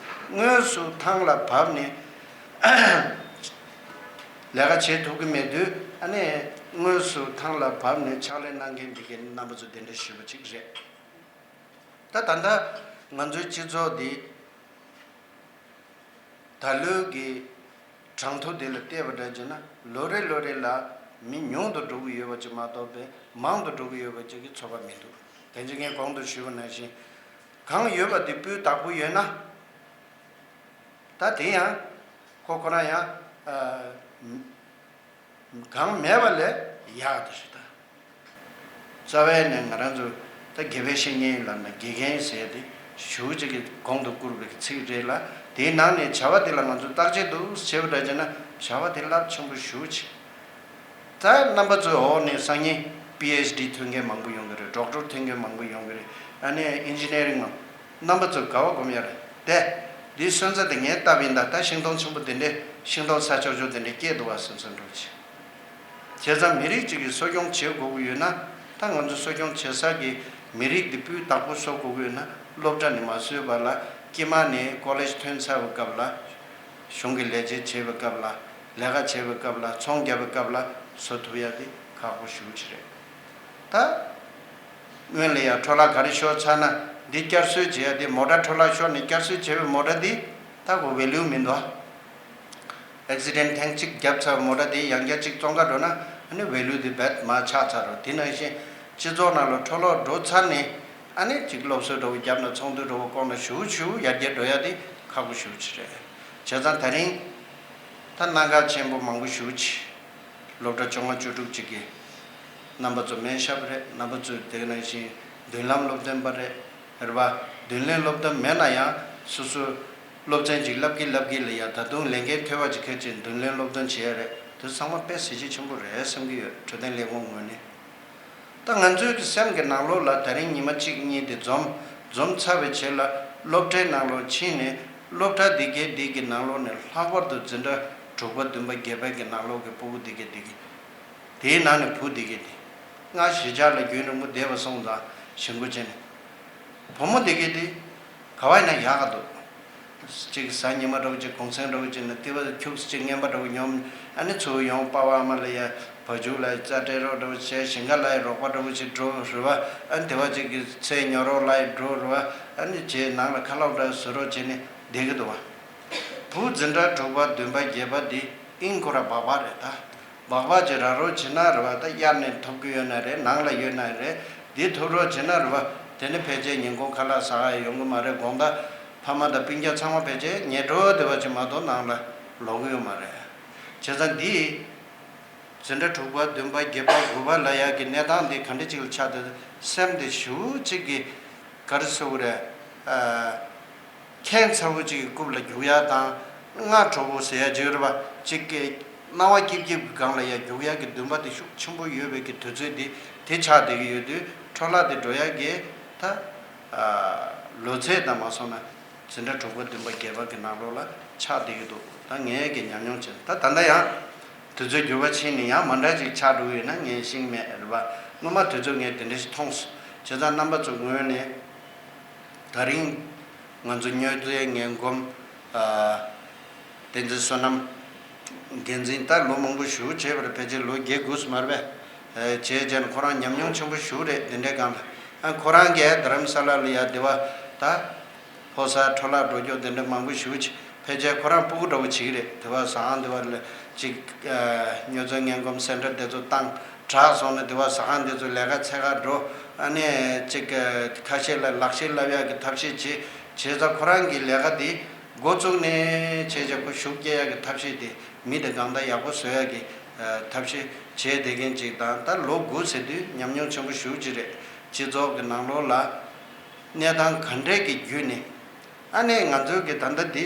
དངོས་སུ་ཐང་ལ་བབས་ནས་ལས་ཀ་བྱེད་ཐུབ་ཀྱི་མེད་དུས། ཨ་ནི་དངོས་སུ་ཐང་ལ་བབས་ནས་ཕྱག་ལས་གནང་མཁན་འདི་གའི་རྣམ་པ་ཚོ་དེ་འདྲ་ཞེ་པོ་ཅིག་རེད། ད་ད་ལྟ་ང་ཚོའི་སྤྱི་ཚོགས་འདི་ད་ལོའི་གི་གྲངས་ཐོ་དེ་ལ་བལྟས་པ་འདྲ་བྱས་ན་ལོ་རེ་ལོ་རེ་ལ་མི་ཉུང་དུ་འགྲོ་གི་ཡོད་པ་ཅིག་མ་གཏོགས་པའི་མང་དུ་འགྲོ་གི་ཡོད་པ་ཅིག་གི་ཚོར་བ་མི་འདུག། དེ་ཅིག་ངས་གོང་དུ་ཞུས་པ་ནང་བཞིན་གང་ཡོད་པ་དེ་སྤུས་དག་པོ་ཡོད་ན། ད་དེ་ཡང་ཁོ་ཁོ་རང་ཡང་ཨ། གང་མེད་པ་ལས་ཡག་དེ་ཞིག་ད། རྩ་བའི་ནས་ང་རང་ཚོ་ད་དགེ་བའི་བཤེས་གཉེན་ལབ་ན་དགེ་རྒན་ཟེར་ཏེ་ཞུ་ཅིག་གི་གོང་དུ་བཀུར་བའི་ཚིག་རེད་ལ། དེའི་ནང་ནས་བྱ་བ་དེ་ལ་ང་ཚོ་བརྟག་དཔྱད་འདུག་བྱེད་པ་འདྲ་བྱས་ན་བྱ་བ་དེ་རླབས་ཆེན་པོ་ཞུ་ཅིག། ད་རྣམ་པ་ཚོའི་འོག་ནས་སང་ཉིན་པི་ཨེཆ་ཌི་ཐོན་མཁན་མང་པོ་ཡོང་གི་རེད། ཌོག་ཊར་ཐོན་མཁན་མང་པོ་ཡོང་གི་རེད། ཨ་ནི་ཨིན་ཇི་ནི་ཡ་རིང་མང་། རྣམ་པ་ཚོ་དགའ་བ་སྒོམ་ཡ་རེད་དེ། འདིའི་སོན་རྩ་དེ་ངས་བཏབ་ཡིན་ད། ད་ཤིང་སྡོང་ཆེན་པོ་དེ་འདྲས་ཤིང་སྡོང་ས་ཆག་ཆོག་དེ་འདྲས་སྐྱེས་འདུག་བ་སེམས་སེམས་འགྲོ་ཆེ། བྱས་ཙང་མི་རིགས་གཅིག་གི་གསོ་སྐྱོང་བྱེད་དགོས་ཀྱི་ཡོད་ན། ད་ང་ཚོ་གསོ་སྐྱོང་བྱེད་ས་གི་མི་རིགས་འདི་སྤུས་དག་པོ་བཟོ་དགོས་ཀྱི་ཡོད་ན་སློབ་གྲྭ་ནས་མ་བཟོས་པ་ལ་དཀྱིལ་མ་ནས་ཀོ་ལེཇ་ཐོན་ཚར་བའི་སྐབས་ལ། གཞུང་གི་ལས་བྱེད་བྱེད་པའི་སྐབས་ལ། ལས་ཀ་བྱེད་པའི་སྐབས་ལ། ཚོང་རྒྱག་པའི་སྐབས་ལ་བཟོ་ཐུབ་ཡ་དེ་ཁག་པོ་ཞེ་པོ་ཅིག་རེད། ད། སྔོན་ལ་ཡང་འཕྲོ་བརླག་ག་རེ་ཤོར་ཚར་ན་འདི་བསྐྱར་གསོ་བྱེད་ཡ་དེ་མོ་ཊ་འཕྲོ་བརླག་ཤོར་ནས་བསྐྱར་གསོ་བྱས་པའི་མོ་ཊ་དེ་ད་གོ་ཝེ་ལུ་མི་འདུག་ཨ། ཨེག་སི་ཌེན་ཊ་ཐེངས་གཅིག་བརྒྱབ་ཚར་བའི་མོ་ཊ་དེ་ཡང་བསྐྱར་གཅིག་བཙོང་ག་འགྲོ་ན་ཨ་ནི་ཝེ་ལུ་དེ་རྦད་མར་ཆག་ཚར་རོ། དེ་ནང་བཞིན་སྤྱི་ཚོགས་ནང་ལ་འཕྲོ་བརླག་འགྲོ་ཚར་ནས་ཨ་ནི་གཅིག་སློབ་གསོ་འདྲ་བོ་བརྒྱབ་ན་ཚོགས་འདུ་འདྲ་བོ་བསྐོངས་ན་ཞུ་ཞུ་ཡར་རྒྱས་འགྲོ་ཡ་དེ་ཁག་པོ་ཞེ་པོ་ཅིག་རེད། བྱས་ཙང་ད་རིང་ད་གནད་འགག་ཆེན་པོ་མང་པོ་ཞེ་པོ་ཅིག་སློབ་གྲྭ་བཅོ་ལྔ་བཅུ་དྲུག་ཅིག་གི་རྣམ་པ་ཚོ་མེད་ཤག་པ་རེད། རྣམ་པ་ཚོས་དེ་ནང་བཞིན་མདུན་ལམ་སློབ་སྟོན་པ་རེད། རེད་པ། མདུན་ལམ་སློབ་སྟོན་མེད་ན་ཡང་སོ་སོ་སློབ་ཚན་ཅིག་བསླབ་ཀྱི་བསླབ་ཀྱི་ལ་ཡ་ད་དུང་ལས་འགན་ཐོལ་པ་ཅིག་ཁྱེར་ཅིག་མདུན་ལམ་སློབ་སྟོན་བྱེད་ཡ་རེད། དེ་ཚང་མ་དཔེ་གཟི་བརྗིད་ཆེན་པོ་རེད་བསམ་གྱི་ཡོད། འཕྲོད་བསྟེན་ལས་ཁུངས་ངོས་ནས། ད་ང་ཚོའི་གི་སེམས་ཀྱི་ནང་ལོགས་ལ་ད་རིང་ཉི་མ་གཅིག་གཉིས་དེ་འཛོམས་འཛོམས་ཚར་བའི་རྗེས་ལ་སློབ་གྲྭའི་ནང་ལོགས་ཕྱིན་ནས་སློབ་གྲྭ་འདི་གའི་འདི་གི་ནང་ལོགས་ནས་ལྷག་པར་དུ་འཛིན་གྲྭ་དྲུག་པ་བདུན་པ་བརྒྱད་པའི་གི་ནང་ལོགས་ཀྱི་སྤུ་གུ་འདི་གའི་འདི་གི། དེའི་ནང་ནས་བུ་འདི་གའི་འདི། སྔར་གཞིས་ཆགས་ལ་རྒྱུན་རིང་པོ་བསྡད་པ་སོང་ཙང་ཞེན་ཁོག་བྱས་ནས། བུ་མོ་འདི་གའི་འདི། ག་བ་ཡིན་ན་ཡག་ག་འདུག། གཅིག་གཟའ་ཉི་མ་འདྲ་བོ་གཅིག་གུང་སེང་འདྲ་བོ་གཅིག་ན་ལྟེ་བ་ཁྱུག་ཙམ་གཅིག་རྔན་པ་འདྲ་བོ་སྙོམས། ཨ་ནི་ཚུར་ཡོང་པ་པ་ཨ་མ་ལ་ཡ་བ་ཕྱུགས་ལ་རྩྭ་སྤྲད་རོགས་འདྲ་བོ་བྱས། ཞིང་ཁ་ལ་ཡ་རོགས་པ་འདྲ་བོ་གཅིག་འགྲོ་རེད་བ། ཨ་ནི་དེ་བ་གཅིག་གི་ཚལ་ཉོ་རོགས་ལ་ཡ་འགྲོ་རེད་བ། ཨ་ནི་རྗེས་ནང་ལ་ཁ་ལག་འདྲ་བཟོ་རོགས་བྱས་ནས་བསྡད་ཀྱི་འདུག་བ། བུ་འཛིན་གྲྭ་དྲུག་པ་བདུན་པ་བརྒྱད་པ་འདི་ཨིན་ཁོ་ར་སྦག་སྦག་རེད་ད། སྦག་སྦག་ཅིག་རག་རོགས་བྱེད་ན་རེད་བ། ད་གཡར་ནས་ཐོབ་ཀྱི་ཡོད་ན་རེད། ནང་ལ་ཡོད་ན་རེད། འདི་ཐོབ་རོགས་བྱེད་ན་རེད་བ། དེ་ནི་ཕལ་ཆེར་ཉིན་གུང་ཁ་ལག་ཟ་ག་ཡོང་གི་མ་རེད། དགོང་དག་ ཕ་མ་དང་སྤུན་ཀྱག་ཚང་མ་ཕལ་ཆེར་ཉལ་འགྲོ་བསྡད་པ་ཅིག་མ་གཏོགས་ནང་ལ་ལོག་གི་ཡོད་མ་རེད། བྱས་ཙང་འདི་འཛིན་གྲྭ་དྲུག་པ་བདུན་པ་བརྒྱད་པ་དགུ་པ་ལ་ཡ་གི་གནས་སྟངས་འདི་ག་འདྲ་ཅིག་ལ་ཆགས་འདུག་སེམས་དེ་ཞེ་པོ་ཅིག་གི་ག་རེ་ཟེར་དགོས་རེད། ཨ། ཁྱད་མཚར་པོ་ཅིག་གི་རྐུབ་ལ་རྒྱུག་ཡ་དང་། སྔགས་དྲོ་པོ་ཟེར་ཡ་ཅིག་ཡོད་རེད་པ། ཅིག་གི་སྣང་བ་སྐྱིད་སྐྱིད་ཀྱི་སྒང་ལ་ཡ་རྒྱུག་ཡ་གི་འདུན་པ་དེ་ཤུགས་ཆེན་པོ་ཡོད་པའི་གི་དུས་ཚོད་དེ་དེ་ཆགས་བསྡད་ཀྱི་ཡོད་དུས། འཕྲོ་བརླག་དེ་འགྲོ་ཡ་གི་ད་ཨ་ལོ་ཚད་དང་མ་སོང་ན་འཛིན་གྲྭ་དྲུག་པ་བདུན་པ་བརྒྱད་པ་གི་ནང་ལོགས་ལ་ཆགས་བསྡད་ཀྱི་འདུག་ད་ངས་གི་ཉམས་མྱོང་བྱས་ན། ད་ད་ལྟ་ཡང་དུས་ཚོད་འགྱུར་བ་ཕྱིན་ནས་ཡང་མ་འདྲ་ཅིག་ཆགས་འགྲོ་ཡོད་ན་ངས་ཤེས་ཀྱི་མེད་རེད་པ། སྔོན་མ་དུས་ཚོད་ངས་དེ་འདྲ་ཞིག་མཐོང་སོང་། བྱས་ཙང་རྣམ་པ་ཚོ་ངོས་ནས། ད་རིང་ང་ཚོ་སྨྱོ་རྫས་ངན་གོམས། ཨ། བསྟན་འཛིན་བསོད་ནམས་འགན་འཛིན་ད་ལོ་མང་པོ་ཞེ་པོ་བྱས་པ་རེད། ཕལ་ཆེར་ལོ་བརྒྱད་དགུ་ཙམ་མ་རེད་པས། ཨ། བྱས་རྗེས་ཁོ་རང་ཉམས་མྱོང་ཆེན་པོ་ཞེ་པོ་རེད། དེ་འདྲའི་སྒང་ལ། ཨ། ཁོ་རང་གིས་རྡ་རམ་ས་ལ་ལ་ཡ་དེ་བ་ད་ཕོ་གསར་འཕྲོ་བརླག་འགྲོ་རྒྱུ་དེ་འདྲ་མང་པོ་ཞེ་པོ་བྱས། ཕལ་ཆེར་ཁོ་རང་སྤུ་གུ་འདྲ་པོ་བྱེད་ཀྱི་རེད། དེ་བ་ཟ་ཁང་དེ་བ་ལ་ཅིག་ཨ། སྨྱོ་རྫས་ངན་གོམས་སེན་ཊར་དེ་ཚོ་བཏང་དྲག་སོང་ན། དེ་བ་ཟ་ཁང་དེ་ཚོ་ལས་ཀ་འཚོལ་ག་འགྲོ། ཨ་ནི་ཅིག་ཨ། ཁ་ཤས་ལ་ལག་ཤེས་བསླབ་ཡག་གི་ཐབས་ཤེས་བྱེད། བྱས་ཙང་ཁོ་རང་གི་ལས་ཀ་དེ་འགོ་བཙུགས་ནས་བྱས་རྗེས་ཁོ་ཤུགས་སྐྱེད་ཡག་གི་ཐབས་ཤེས་དེ་མི་དེ་གང་ལྟར་ཡག་པོ་བཟོ་ཡག་གི་ཨ། ཐབས་ཤེས་བྱས་བསྡད་མཁན་ཅིག་དང་། ད་ལོ་དགུ་ཟེར་དུས་ཉམས་མྱོང་ཆེན་པོ་ཞེ་པོ་ཅིག་རེད། སྤྱི་ཚོགས་ཀྱི་ནང་ལོགས་ལ་གནས་སྟངས་ག་འདྲས་ཀྱི་བརྒྱུད་ནས། ཨ་ནི་ང་ཚོའི་གི་ད་ལྟ་འདི་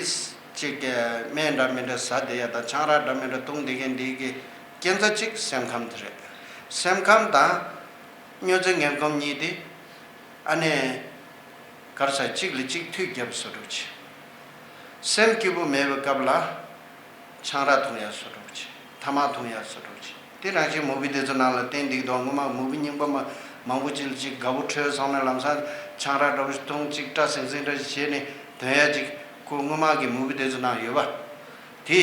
ཅིག་གི་སྨན་འདྲ་མི་འདྲ་ཟ་བསྡད་ཡ་དང་ཆང་རག་འདྲ་མི་འདྲ་འཐུང་བསྡད་མཁན་འདི་གི་རྐྱེན་རྩ་གཅིག་སེམས་ཁམས་དེ་རེད། སེམས་ཁམས་དང་སྨྱོ་རྫས་ངན་གོམས་གཉིས་དེ་ཨ་ནི་གར་ས་གཅིག་ལ་གཅིག་མཐུད་རྒྱབ་བཟོ་འདྲ་བྱེད། སེམས་སྐྱིད་པོ་མེད་པའི་སྐབས་ལ་ཆང་རག་འཐུང་ཡ་བཟོ་འདྲ་བྱེད། ཐ་མག་འཐུང་ཡ་བཟོ་འདྲ་བྱེད། དེ་རང་བཞིན་མུ་བི་དེ་ཚོ་ནང་ལ་བསྟན་འདུག་དོ། སྔོན་མ་མུ་བི་རྙིང་པ་མ་མང་པོ་ཅིག་ལ་ཅིག་དགའ་པོ་འཕྲོད་སོང་ན་ལམ་སང་ཆང་རག་འདྲ་བོ་ཞིག་འཐུང་། ཅིག་སྐྲ་སིང་སིང་འདྲ་ཞིག་བྱས་ནས་དོན་ཡ་ཅིག་ཁོ་སྔོན་མ་གི་མུ་བི་དེ་ཚོ་ནང་ཡོད་པ། དེ་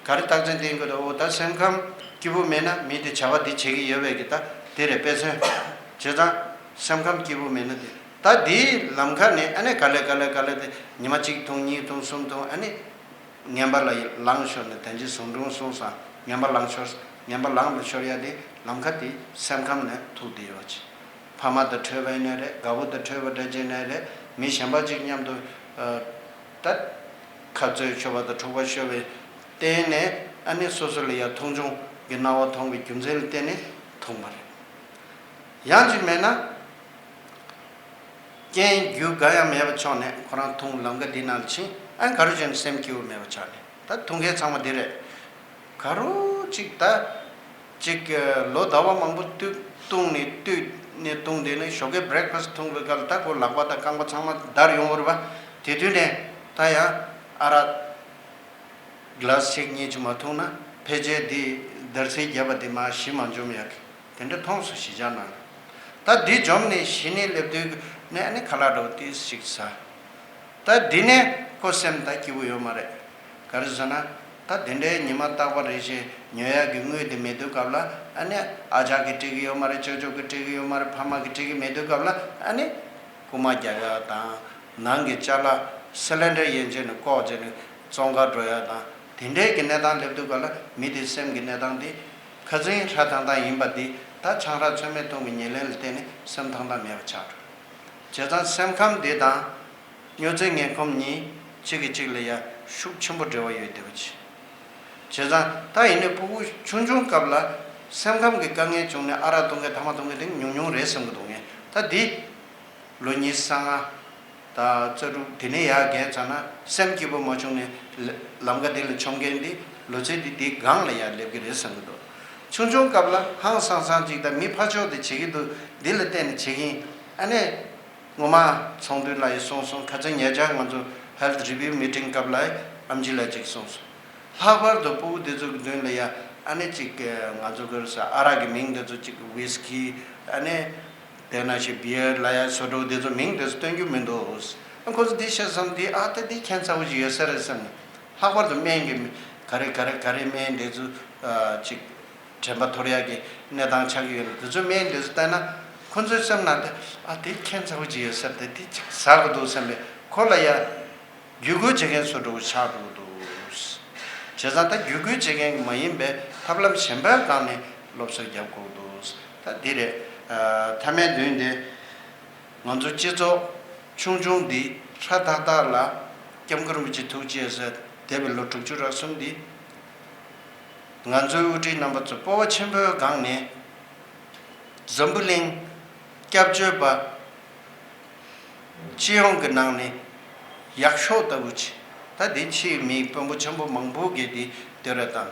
ག་རེ་རྟགས་མཚན་བསྟན་དགོས་དོ། འོ་ད་སེམས་ཁམས་སྐྱིད་པོ་མེད་ན་མི་དེ་བྱ་བ་འདི་བྱེད་ཀྱི་ཡོད་པའི་གི་ད་དེ་རེད་དཔེ་མཚོན། བྱས་ཙང་སེམས་ཁམས་སྐྱིད་པོ་མེད་ན་དེ་ད་དེའི་ལམ་ཁ་ནས་ཨ་ནི་ག་ལེ་ག་ལེ་ག་ལེ་དེ་ཉི་མ་གཅིག་འཐུང་གཉིས་འཐུང་གསུམ་འཐུང་། ཨ་ནི་ངན་པ་ལ་ལངས་ཤོར་ནས། དོན་གྱི་ཟུང་དྲུང་གསུངས་སོང་། ངན་པ་ལངས་ཤོར། ངན་པ་ལངས་ལ་ཤོར་ཡ་དེ་ལམ་ཁ་དེ་སེམས་ཁམས་ནས་ཐུག་བསྡད་ཡོད་ཅིག་ཕ་མ་དང་འཕྲད་པ་ཡིན་ནའི་རེད། དགའ་བོ་དང་འཕྲད་པ་འདྲ་བྱས་ནའི་རེད། མི་གཞན་པ་ཅིག་མཉམ་དུ་ཨ། ད་ཁ་རྩོད་ཤོར་བ་དང་འཁྲུག་པ་ཤོར་བའི་སྟེང་ནས་ཨ་ནི་སོ་སོ་ལ་ཡ་མཐོང་ཆུང་གི་སྣང་བ་མཐོང་བའི་རྒྱུ་མཚན་ལ་བརྟེན་ནས་འཐུང་བ་རེད། ཡང་ཅིག་མེད་ན། རྐྱེན་རྒྱུ་འགའ་ཡང་མེད་པ་ཕྱོགས་ནས་ཁོ་རང་འཐུང་ལམ་ཁ་འདི་ནང་ལ་ཕྱིན། ཨ་ག་རེ་བྱས་ནས་སེམས་སྐྱིད་པོ་མེད་པ་ཆགས་ནས། ད་འཐུང་མཁན་ཚང་མ་འདི་རེད། ག་རུ་ཅིག་ད་ཅིག་ལོ་ཟླ་བ་མང་པོ་བཏུ་བཏུང་ནས་བཏུས་ནས་བཏུང་དེ་ནས་ཞོགས་ཀས་བྷི་རེག་ཕ་སི་འཐུང་བའི་སྐབས་ལ་ད་ཁོ་ལག་པ་དང་རྐང་པ་ཚང་མ་འདར་ཡོང་བ་རེད་པ། དེ་དུས་ནས་ད་ཡང་ཨ་རག་གི་ལཱ་སི་གཅིག་གཉིས་ཅིག་མ་འཐུང་ན་ཕལ་ཆེར་འདི་འདར་སིག་བརྒྱབ་པ་འདི་མར་ཞི་མ་འཇོམས་ཡག་གི་དེ་འདྲ་མཐོང་སོང་། གཞིས་ཆགས་ནང་ལ་ད་འདི་འཇོམས་ནས་གཞི་ནས་སླེབས་དུས་ནས་ཨ་ནི་ཁ་ལག་འདྲ་བོ་ཏོག་ཙམ་ཞིག་ཟ། ད་འདི་ནས་ཁོ་སེམས་ད་སྐྱིད་པོ་ཡོད་མ་རེད། ག་རེ་ཟེར་ན། ད་དེ་འདྲའི་ཉི་མ་རྟག་པར་རེ་བཞིན་ཉོ་ཡག་གི་དངུལ་དེ་མེད་དུས་སྐབས་ལ་ཨ་ནི་ཨ་ཅག་གིས་སྤྲད་ཀྱི་ཡོད་མ་རེད། ཅོ་ཅོ་གིས་སྤྲད་ཀྱི་ཡོད་མ་རེད། ཕ་མ་གིས་སྤྲད་ཀྱི་མེད་དུས་སྐབས་ལ་ཨ་ནི་རྐུ་མ་རྒྱག་ཡག་དང་། ནང་གི་ཅ་ལག་སི་ལིན་ཌར་ཡན་ཆད་ནས་བཀོག་བྱས་ནས་བཙོང་གར་འགྲོ་ཡག་དང་། དེ་འདྲའི་གི་གནས་སྟངས་སླེབས་དུས་སྐབས་ལ་མི་དེའི་སེམས་ཀྱི་གནས་སྟངས་དེ་ཁ་སང་ཧྲ་ཐང་ཐང་ཡིན་པ་དེ་ད་ཆང་རག་ཚོད་མེད་འཐུང་བའི་ཉེར་ལེན་ལ་བརྟེན་ནས་སེམས་ཐང་ཐང་མེད་པ་ཆགས་འགྲོ། བྱས་ཙང་སེམས་ཁམས་དེ་དང་། སྨྱོ་རྫས་ངན་གོམས་གཉིས་གཅིག་གིས་གཅིག་ལ་ཡ་ཤུགས་ཆེན་པོ་འབྲེལ་བ་ཡོད་བསྡད་པ་ཅིག་བྱས་ཙང་ད་ཡིན་ནའི་ཕྲུ་གུ་ཆུང་ཆུང་སྐབས་ལ་སེམས་ཁམས་ཀྱི་དཀའ་ངལ་བྱུང་ནས་ཨ་རག་འཐུང་མཁན་ཐ་མག་འཐུང་མཁན་དེ་ཉུང་ཉུང་རེད་བསམ་གྱི་འདུག་ངས་ད་འདི། ལོ་ཉི་ཤུ་རྩ་ལྔ་དང་རྩ་དྲུག་དེ་ནས་ཡར་རྒན་ཚར་ན་སེམས་སྐྱིད་པོ་མ་བྱུང་ནས་ལ་ལམ་ཁ་དེ་ལ་མཆོང་མཁན་དེ་ལོ་ཚད་དེ་དེའི་སྒང་ལ་ཡར་སླེབས་ཀྱི་རེད་བསམ་གྱི་འདུག་ཆུང་ཆུང་སྐབས་ལ་ཧང་སང་སང་ཅིག་དང་མི་ཕར་ཕྱོགས་དེ་བྱེད་ཀྱི་འདུག་འདི་ལ་བརྟེན་ནས་བྱེད་ཀྱིན་ཨ་ནི། ངོ་མ་ཚོགས་འདུ་ལ་ཡི་སོང་སོང་། ཁ་སང་ཉེ་ཆར་ང་ཚོ་ཧེལ་ཐི་རི་བིའུ་མི་ཊིང་སྐབས་ལ་ཡི་ཨམ་ཆི་ལགས་ཅིག་གསུངས་སོང་། ལྷག་པར་དུ་ཕྲུ་གུ་དེ་ཚོ་གི་མདུན་ལ་ཡ་ཨ་ནི་ཅིག་ང་ཚོ་གི་ས་ཨ་རག་གི་མིང་དེ་ཚོ་ཅིག་ཝིས་ཀི་ཨ་ནི་དེ་ནང་བཞིན་བི་ཡར་ལ་ཡ་བཟོ་འདྲ་དེ་ཚོ་མིང་དེ་ཚོ་སྟོན་རྒྱུ་མི་འདུག་ཨ་ཁོ་ཚོ་འདི་བཤད་བསམ་འདི་ཨ་ད་འདི་ཁྱད་མཚར་པོ་ཅིག་ཡོད་ས་རེད་བསམ་ནས། ལྷག་པར་དུ་སྨན་གྱི་ག་རེ་ག་རེ་ག་རེ་སྨན་དེ་ཚོ་ཨ་ཅིག་དྲན་པ་འཐོར་ཡག་གི་གནས་སྟངས་ཆགས་ཀྱི་ཡོད་ན། དེ་ཚོའི་སྨན་དེ་ཚོ་བལྟས་ན་ཁོ་ཚོའི་སེམས་ནང་དེ་ཨ་དེ་ཁྱད་མཚར་པོ་ཅིག་ཡོད་ས་རེད། དེ་དེ་ཅིག་ཟ་དགོས་འདུག་བསམ་པའི་ཁོ་ལ་ཡ་བརྒྱུད་སྐུལ་བྱེད་མཁན་བཟོ་འདྲ་བོ་ཆགས་འགྲོ་གི་འདུག་བྱས་ཙང་ད་བརྒྱུད་སྐུལ་བྱེད་མཁན་གྱི་མ་ཡིན་པའི་ཐབས་ལམ་གཞན་པའི་སྒང་ནས་སློབ་གསོ་རྒྱབ་དགོས་འདུག་ད་འདི་རེད། ཨ་མཐའ་མའི་མདུན་དེ་ང་ཚོ་སྤྱི་ཚོགས་ཆུང་ཆུང་འདི་ཧྲ་ཐག་ཐག་ལ་ སྐྱབས་མགོན་རིན་པོ་ཆེ་ཐུགས་རྗེ་ཟེར་འདས་པའི་ལོ་དྲུག་ཅུ་རེ་གསུམ་འདི། ང་ཚོའི་དབུ་ཁྲིད་རྣམ་པ་ཚོ་སྤོབས་པ་ཆེན་པོའི་སྒང་ནས། འཛམ་བུ་གླིང་སྐྱབས་བཅོལ་བ་སྤྱི་ཡོངས་ཀྱི་ནང་ནས་ཡག་ཤོས་ལྟ་བུ་ཅིག་ད་འདི་ཕྱིའི་མི་དཔོན་པོ་ཆེན་པོ་མང་པོ་གིས་འདི་བསྟོད་ར་བཏང་།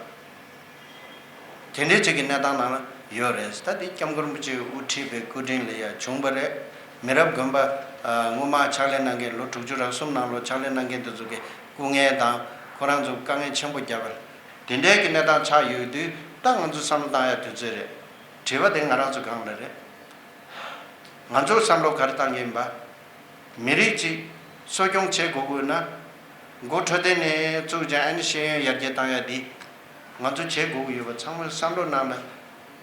དེ་འདྲའི་ཅིག་གི་གནས་སྟངས་ནང་ལ་ཡོད་རེད། ད་འདི་སྐྱབས་མགོན་རིན་པོ་ཆེས་དབུ་ཁྲིད་པའི་སྐུ་དྲིན་ལ་ཡ་བྱུང་བ་རེད། མི་རབས་རྒན་པ་སྔོན་མ་ཕྱག་ལས་གནང་མཁན་ལོ་དྲུག་ཅུ་རེ་གསུམ་ནང་ལོ་ཕྱག་ལས་གནང་མཁན་དེ་ཚོ་གི་སྐུ་ངལ་དང་ཁོ་རང་ཚོ་དཀའ་ངལ་ཆེན་པོ་བརྒྱབ་པ་རེད། དེ་འདྲའི་གི་གནས་སྟངས་ཆགས་ཡོད་དུས་ད་ང་ཚོ་བསམ་བློ་བཏང་ཡ་དུས་ཚོད་རེད། དྲི་བ་དེ་ང་རང་ཚོ་སྒང་ལ་རེད། ང་ཚོ་བསམ་བློ་ག་རེ་བཏང་གི་ཡིན་པ། མི་རིགས་གཅིག་གསོ་སྐྱོང་བྱེད་དགོས་དགོས་ན། འགོ་འཕྲོད་བསྟེན་ནས་བཙུགས་ཀྱང་ཨ་ནི་ཤེས་ཡོན་ཡར་རྒྱས་བཏང་ཡ་འདི། ང་ཚོ་བྱེད་དགོས་ཀྱི་ཡོད་པ་ཚང་མ་བསམ་བློ་ནང་ལ་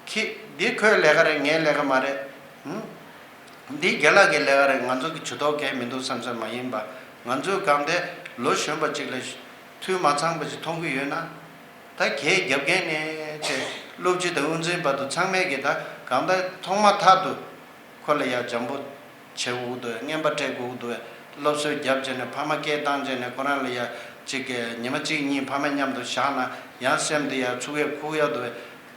འཁྱེར། འདི་ཁོའི་ལས་ཀ་རེད། ངའི་ལས་ཀ་མ་རེད། ཧུམ། འདི་རྒན་ལགས་ཀྱི་ལས་ཀ་རེད། ང་ཚོ་གི་ཇུས་གཏོགས་གང་ཡང་མི་འདུག་བསམ་བསམ་མ་ཡིན་པ། ང་ཚོའི་སྒང་དེ་ལོ་གཞོན་པ་གཅིག་ལ་འཐུས་མ་ཚང་པ་ཞིག་མཐོང་གི་ཡོད་ན། ད་གད་རྒྱབ་མཁན་ནས་བྱས་སློབ་སྤྱི་དང་དབུ་འཛིན་བར་དུ་ཚང་མས་ཀྱི་ད་གང་ལྟར་ཐོག་མ་ཐག་ཏུ་ཁོ་ལ་ཡ་འཇམ་པོ་བྱེད་དགོས་འདུག་རྔན་པ་སྤྲད་དགོས་འདུག་སློབ་གསོ་རྒྱབ་བྱས་ནས་ཕ་མ་སྐད་བཏང་བྱས་ནས་ཁོ་རང་ལ་ཡ་གཅིག་གི་ཉི་མ་གཅིག་གཉིས་ཕ་མ་མཉམ་དུ་བཞག་ན་ཡང་སེམས་དེ་ཡ་ཚུགས་ཡ་ཁུག་ཡ་འདུག་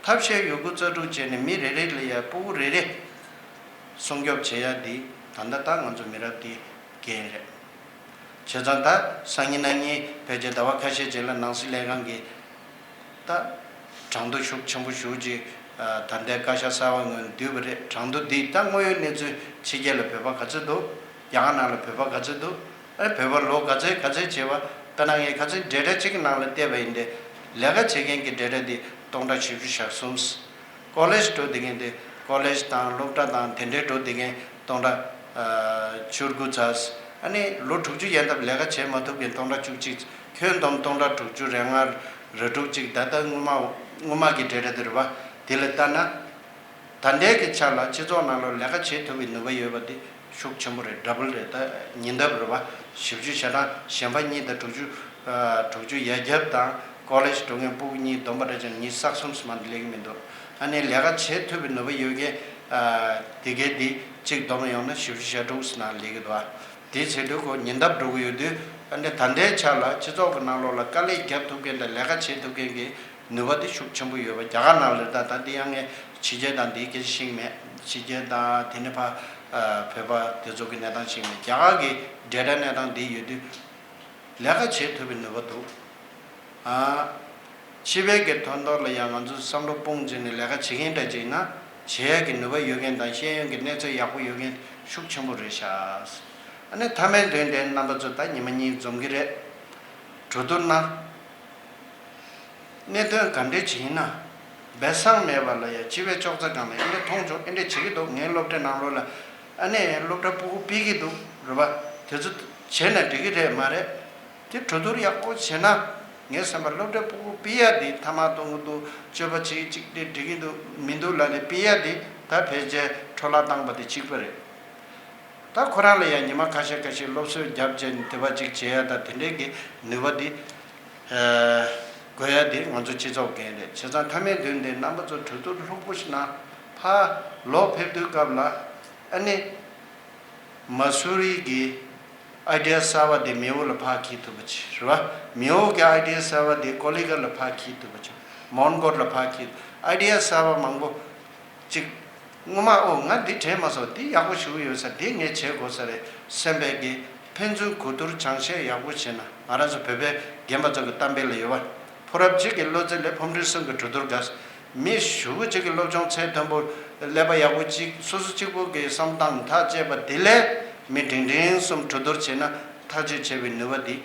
ཐབས་ཤེས་ཡོད་རྒུ་རྩལ་སྤྲུགས་བྱས་ནས་མི་རེ་རེ་ལ་ཡ་སྤུ་གུ་རེ་རེ་སྲུང་སྐྱོབ་བྱེད་ཡ་འདི་ད་ལྟ་ད་ང་ཚོ་མི་རབས་འདི་འགན་རེད། བྱས་ཙང་ད་སང་ཉིན་གནངས་ཉིན་ཕལ་ཆེར་ཟླ་བ་ཁ་ཤས་རྗེས་ལ་ནང་སྲིད་ལས་ཁང་གིས་ད་གྲངས་ཐོ་ཤུགས་ཆེན་པོ་ཞེ་ཅིག་ད་ལྟའི་བཀའ་ཤག་གསར་པ་ངོས་ནས་བསྡུས་པ་རེད། གྲངས་ཐོ་འདི་ད་དངོས་ཡོད་གནས་ཚུལ་ཕྱི་རྒྱལ་ལ་བོད་པ་ག་ཚོད་འདུག་རྒྱ་གར་ནང་ལ་བོད་པ་ག་ཚོད་འདུག་ཨ་བོད་པ་ལོ་ག་ཚོད་ག་ཚོད་བྱས་པ། དཔེར་ན་ངས་ཁ་སང་ཌེ་ཊ་གཅིག་གི་ནང་ལ་བལྟས་པ་ཡིན་ཏེ། ལས་ཀ་བྱེད་མཁན་གྱི་ཌེ་ཊ་འདི་སྟོང་ཕྲག་བཞི་བཅུ་ཞེ་གསུམ། ཀོ་ལེཇ་འགྲོ་བསྡད་མཁན་དེ་ཀོ་ལེཇ་དང་སློབ་གྲྭ་དང་དེ་འདྲའི་འགྲོ་བསྡད་མཁན་སྟོང་ཕྲག་ཨ་བཅུ་དགུ་ཙམ། ཨ་ནི་ལོ་དྲུག་ཅུ་ཡན་འདབ་ལས་ཀ་བྱེད་མ་ཐུབ་མཁན་སྟོང་ཕྲག་བཅུ་གཅིག་ཁྱོན་བསྡོམས་སྟོང་ཕྲག་དྲུག་ཅུ་རེ་ལྔ་རེ་དྲུག་གཅིག་ད་ལྟ་སྔོན་མ་སྔོན་མ་གི་ཌེ་ཊ་དེ་རེད་པ། དེ་ལ་ལྟ་ན། ད་ལྟའི་གི་ཆ་ལ་སྤྱི་ཚོགས་ནང་ལ་ལས་ཀ་བྱེད་ཐུབ་པའི་ནུས་པ་ཡོད་པ་དེ་ཤུགས་ཆེན་པོ་རེད། ཌབ་བལ་རེད། ད་ཉིས་ལྡབ་རེད་པ། བཞི་བཅུ་ཞེ་གྲངས་གཞན་པ་གཉིས་དང་དྲུག་ཅུ་ཨ་དྲུག་ཅུ་ཡར་རྒྱབ་དང་ཀོ་ལེཇ་འགྲོ་མཁན་སྤུ་གུ་གཉིས་བསྡོམས་པ་རེད་ཅེ་ན་ཉི་ཤུ་རྩ་གསུམ་ཙམ་མ་གཏོགས་སླེབས་ཀྱི་མི་འདུག་ཨ་ནི་ལས་ཀ་བྱེད་ཐུབ་པའི་ནུས་པ་ཡོད་མཁན་ཨ་དེ་གའི་དེ་གཅིག་བསྡོམས་ཡོང་ན་བཞི་བཅུ་ཞེ་དྲུག་ཙམ་ནང་སླེབས་ཀྱི་འདུག་ཨ། དེ་བྱེད་དུས་ཁོ་ཉིས་ལྡབ་འགྲོ་གི་ཡོད་དུས། ཨ་ནི་ད་ལྟའི་ཆ་ལ་སྤྱི་ཚོགས་ཀྱི་ནང་ལོགས་ལ་དཀའ་ལས་རྒྱབ་ཐུབ་མཁན་དང་ལས་ཀ་བྱེད་ཐུབ་མཁན་གྱི་ནུས་པ་དེ་ཤུགས་ཆེན་པོ་ཡོད་པ། རྒྱ་གར་ནང་ལ་ད་ལྟ་འདི་ཡང་ངས་ཕྱི་རྒྱལ་དང་འདིའི་སྐད་ཆ་ཤེས་ཀྱི་མེད། ཕྱི་རྒྱལ་དང་དེ་ནས་ཕ་ཨ་བོད་པ་དེ་ཚོ་གི་གནས་སྟངས་ཤེས་ཀྱི་མེད། རྒྱ་གར་གྱི་ཌེ་ཊ་གནས་སྟངས་འདི་ཡོད་དུས། ལས་ཀ་བྱེད་ཐུབ་པའི་ནུས་པ་འདུག་ཨ། ཕྱི་པའི་གི་དོན་དག་ལ་ཡང་ང་ཚོས་བསམ་བློ་སྤུངས་བྱས་ནས་ལས་ཀ་བྱེད་མཁན་འདྲ་ཅིག་ཡིན་ན། བྱེད་ཡག་གི་ནུས་པ་ཡོད་མཁན་དང་ཤེས་ཡོན་གྱི་གནས་ཚད་ཡག་པོ་ཡོད་མཁན་ཤུགས་ཆེན་པོ་རེད་ཤག་ཨ་ནི་མཐའ་མའི་དོན་དེ་རྣམ་པ་ཚོ་ད་ཉི་མ་གཉིས་འཛོམས་ཀྱི་རེད། གྲོས་བསྡུར་གནང་། གནད་དོན་ག་འདྲས་ཅིག་ཡིན་ན། སྦས་གསང་མེད་པ་ལ་ཡ་སྤྱི་པའི་ཅོག་ཙེ་སྒང་ལ་ཨེ་འདྲས་མཐོང་བྱུང་། ཨེ་འདྲས་བྱེད་ཀྱི་འདུག་ངའི་སློབ་གྲྭའི་ནང་ལོགས་ལ་ཨ་ནི་སློབ་གྲྭ་སྤུ་གུ་ཕུད་ཀྱི་འདུག་རེད་པ། དེ་ཚོ་བྱས་ན་འགྲིག་གི་རེད་མ་རེད། དེ་གྲོས་བསྡུར་ཡག་པོ་བྱས་ན། ངའི་བསམ་པར་སློབ་གྲྭ་སྤུ་གུ་ཕུད་ཡ་དེ་ཐ་མག་གཏོང་གི་འདུག་སྤྱོད་པ་བྱེད་ཅིག་དེ་འགྲིག་གི་འདུག་མི་འདུག་ལབ་ནས་ཕུད་ཡ་དེ་ད་ཕལ་ཆེར་འཕྲོ་བརླག་བཏང་པ་དེ་གཅིག་པ་རེད། ད་ཁོ་རང་ལ་ཡང་ཉི་མ་ཁ་ཤས་ཁ་ཤས་སློབ་གསོ་རྒྱབ་བྱས་ནས་དེ་བ་ཅིག་བྱེད་ཡ་ད་དེ་འདྲའི་གི་ནུས་པ་འདི་ཨ་དགོས་ཡ་འདི་ང་ཚོ་སྤྱི་ཚོགས་འགན་རེད། བྱས་ཙང་མཐའ་མའི་དོན་འདི་རྣམ་པ་ཚོ་གྲོས་བསྡུར་ལྷུག་པོ་ཞིག་གནང་། ཕར་ལོག་ཕེབས་དུས་སྐབས་ལ་ཨ་ནི་མ་སུ་རི་གི་ཨའི་ཌི་ཡ་གསར་བ་འདི་མེའོ་ལ་ཕར་འཁྱེར་ཐུབ་པ་ཅིག་རེད་བ། མེའོ་གི་ཨའི་ཌི་ཡ་གསར་བ་འདི་ཀོ་ལི་གྷལ་ལ་ཕར་འཁྱེར་ཐུབ་པ་ཅིག་མོན་གྷོ་ལ་ཕར་འཁྱེར། ཨའི་ཌི་ཡ་གསར་བ་མང་པོ་ཅིག་སྔོན་མ་ཨོ་ང་འདི་དྲན་མ་སོང་། འདི་ཡག་པོ་ཞེ་པོ་ཡོད་ས། འདི་ངས་བྱེད་དགོས་ས་རེད་སེམས་པའི་གི་ཕན་ཚུན་གོ་བསྡུར་སྦྱང་བཤད་ཡག་པོ་བྱས་ན། ང་རང་ཚོ་བོད་པའི་རྒན་པ་ཚོ་གི་གཏམ་དཔེ་ལ་ཡོད་པ། ཕོ་རབ་གཅིག་གི་བློ་རྩེ་ལས་ཕོ་མགྲིན་གསུམ་གྱི་གྲོས་བསྡུར་དགའ། མི་ཞེ་པོ་གཅིག་གི་སློབ་སྦྱོང་ཚད་མཐོན་པོ་ཀླད་པ་ཡག་པོ་གཅིག་སོ་སོ་གཅིག་པོ་གི་བསམ་སྟངས་ཐག་བཅད་པ་དེ་ལས་མི་འབྲིང་འབྲིང་གསུམ་གྲོས་བསྡུར་བྱས་ན་ཐག་གཅོད་བྱེད་པའི་ནུས་པ་འདི་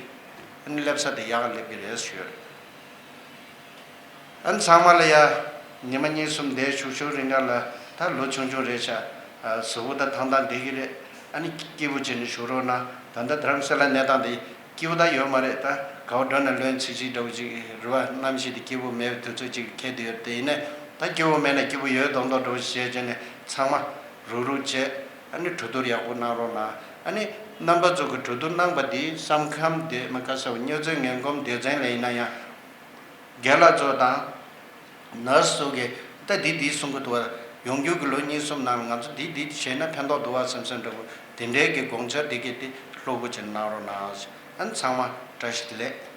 ཨ་ནི་སླེབས་ས་དེ་ཡག་ག་སླེབས་ཀྱི་རེད་ཞུ་ཡོད། ཨ་ནི་ཚང་མ་ལ་ཡ་ཉི་མ་གཉིས་གསུམ་བསྡད་བཞུགས་བཞུགས་རིང་ག་ལ་ད་ལོ་ཆུང་ཆུང་རེད་ཤག་ཨ་གཟུགས་པོ་ད་ཐང་ཐང་བསྡད་ཀྱི་རེད། ཨ་ནི་སྐྱིད་པོ་བྱས་ནས་བཞུགས་རོགས་གནང་། ད་ལྟ་དྷ་རམ་ས་ལ་གནས་སྟངས་དེ་སྐྱིད་པོ་ད་ཡོད་མ་རེད། ད་ག་བ་འགྲོ་ན་ལོན་ཚིག་ཚིག་འདྲ་བོ་ཅིག་རེད་བ། གནམ་གཤིས་དེ་སྐྱིད་པོ་མེད་པའི་དུས་ཚོད་ཅིག་འཁེལ་བསྡད་ཡོད་རེད། དེ་ཡིན་ནའི་ད་སྐྱིད་པོ་མེད་ན་སྐྱིད་པོ་ཡོད་མདོག་མདོག་འདྲ་བོ་ཞིག་བྱས་བྱས་ནས་ཚང་མ་རུག་རུག་བྱས། ཨ་ནི་གྲོས་བསྡུར་ཡག་པོ་གནང་རོགས་གནང་། ཨ་ནི་རྣམ་པ་ཚོ་གི་གྲོས་བསྡུར་གནང་པ་འདི་བསམ་ཁམས་དེ་མ་ག་ས་བ་སྨྱོ་རྫས་ངན་གོམས་སྡེ་ཚན་ལ་ཡིན་ན་ཡང་། རྒན་ལགས་ཚོ་དང་། ནར་སི་ཚོ་གིས་ད་འདི་འདི་གསུང་གི་འདུག་བ། ཡོང་རྒྱུ་གི་ལོ་གཉིས་གསུམ་ནང་ལ་ང་ཚོ་འདི་འདི་བྱས་ན་ཕན་ཐོགས་འདུག་བ་བསམ་བསམ་འདྲ་བོ་དེ་འདྲའི་གི་དགོངས་འཆར་འདི་གི་དེ་ལྷུག་པོ་ཅིག་གནང་རོགས་གནང་། ཨ་ནི་ཚང་མ་ བཀྲ་ཤིས་བདེ་ལེགས།